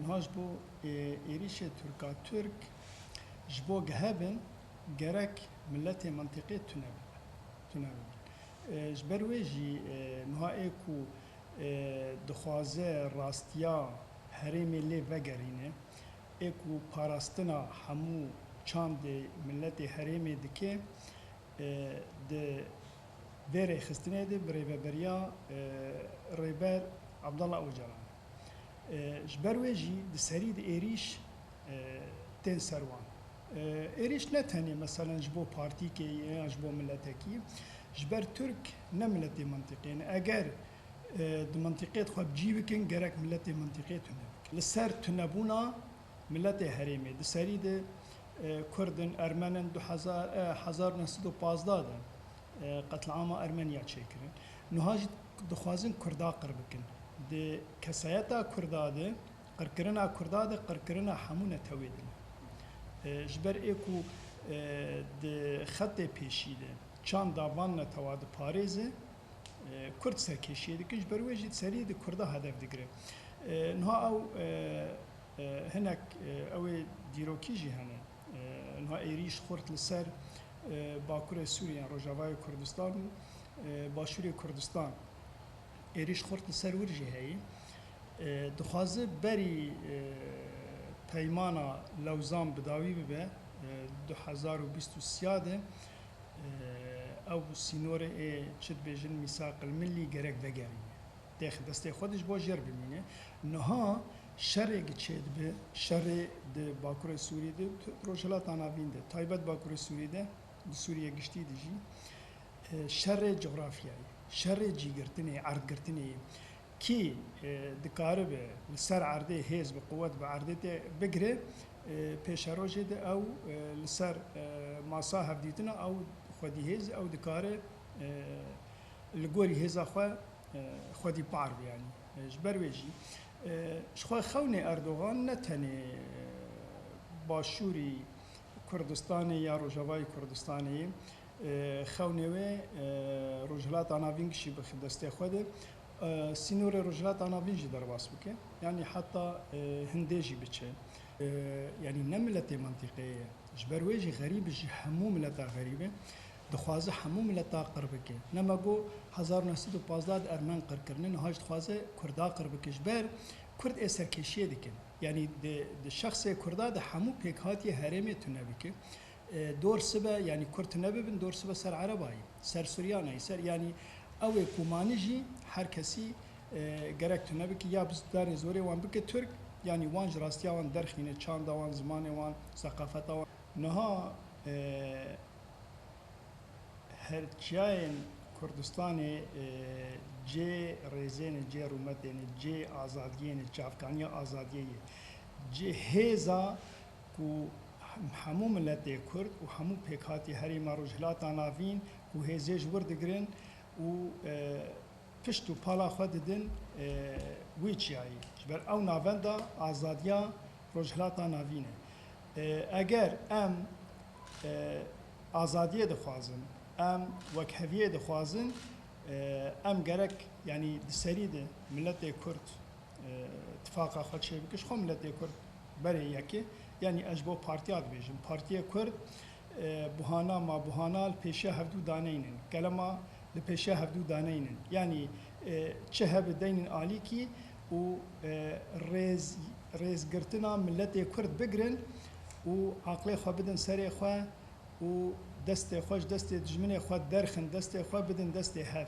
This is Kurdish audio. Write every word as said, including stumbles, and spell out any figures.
Niha ji bo, e, êrîşê Tirka Tirk ji bo gehebin gerek miletê mintîqê tune bibin. Tune bibin. E, ji ber wê jî, e, niha ê ku, e, dixwaze rastiya herêmê lê vegerîne, ê ku parastina hemû çandê miletê herêmê dike, e, di vê rêxistinê de bi rêveberiya, e, Rêber Abdullah Ocalan. E, ji ber wê jî di serî de êrîş, e, tên ser wan. E, êrîş ne tenê meselen ji bo partîkê ye yan ji bo miletekî, ji ber Tirk ne miletê mintîqê ne. Eger, e, di mintîqê de xwe bi cî bikin, gerek miletê mintîqê tune bikin. Li ser tunebûna miletê herêmê. Di serî de, e, Kurd in, Ermen in, du hezar, e, hezar neh sed û pazdeh de, e, qetlama Ermeniya çêkirin. Niha jî dixwazin Kurda qir bikin. Di kesayeta Kurda de, qirkirina Kurda de, qirkirina hemû netewê din e. E, ji ber ê ku, e, di xetê pêşî de çanda van netewa diparêze, e, Kurd serkêşiyê dikin, ji ber wê jî di serî di Kurda hedef digire. E, niha ew, e, e, hinek, e, ew ê dîrokî jî hene. E, niha êrîş xurt li ser, e, Bakurê Sûriyê, Rojavayê Kurdistan û, e, Başûrê Kurdistan. Êrîş xurt li ser wir jî heye. E, dixwaze berî, e, peymana Lewzan bi dawî bibe, e, du hezar û bîst û sê de, e, ew sînorê ê çi dibêjin mîsaqil millî gerek vegerîne. Têx destê xwe de ji bo jêr bimîne. Niha şerê gi çêdibe, şerê di Bakurê Sûrî de, tu-, Rojhilata Navîn de, taybet Bakurê Sûrî de, di Sûriye giştî de jî, e, şerê cografyayê, şerê cîgirtinê, erdgirtinê ye. Kî, e, dikaribe li ser erdê hêz bi quwet bi erdê tê bigire, e, pêşerojê de ew, e, li ser, e, masa hevdîtina ew xwedî hêz, ew dikare, e, li gorî hêza xwe, e, xwedî par be, yanî. E, ji ber wê jî, e, ji xwe xewnê Erdogan ne tenê, e, Başûrî Kurdistanê ya Rojavayê Kurdistanê ye. E, xewnê wê, e, Rojhilata Navîn gişî bixe destê xwe de. E, sînorê Rojhilata Navîn jî derbas bike. Yanî heta, e, hindê jî biçe. E, yanî ne miletê mantîqê ye. Ji ber wê jî xerîb ji hemû mileta xerîb e. Dixwaze hemû mileta qir bike. Nema got hezar neh sed û pazdeh de Ermen qir kirine, niha jî dixwaze Kurda qir bike. Ji ber Kurd ê serkêşiyê dikin. Yanî di, di şexsê Kurda de hemû pêkhatiyê herêmê tune bike. E, dor sibe, yanî Kurd tune bibin, dor sibe ser Erebayî, ser Suryanayî, ser, yanî ew ê ku manî jî her kesî, e, gerek tune bike, ya bi danê zorê wan bike Tirk, yanî wan ji rastiya wan derxîne, çanda wan, zimanê wan, seqafeta wan. Niha, e, her çiyayên Kurdistanê, e, cê rêzê ne, cê rûmetê ne, cê azadiyê ne, çavkaniya azadiyê ye. Cê hêza ku hem-, hemû miletê Kurd û hemû pêkhatî herêma Rojhilata Navîn ku hêzê ji wir digirin û, e, pişt û pala xwe didin, e, wî çiyayî. Ji ber ew navenda azadiya Rojhilata Navîn e. E, eger em, e, azadiyê dixwazin, em wekheviyê dixwazin, e, em gerek, yanî di serî de miletê Kurd, e, tifaqa xwe çêbike, ji xwe miletê Kurd berê yekê. Yanî ez ji bo partiya dibêjim. Partiyê Kurd, e, buhana ma buhana li pêşiya hevdû daneynin. Kelema li pêşiya hevdû daneynin. Yanî, e, çi hebe deynin alîkî û, e, rêz, rêzgirtina miletê Kurd bigirin û aqlê xwe bidin serê xwe û destê xwe ji destê dijminê xwe derxin, destê xwe bidin destê hev.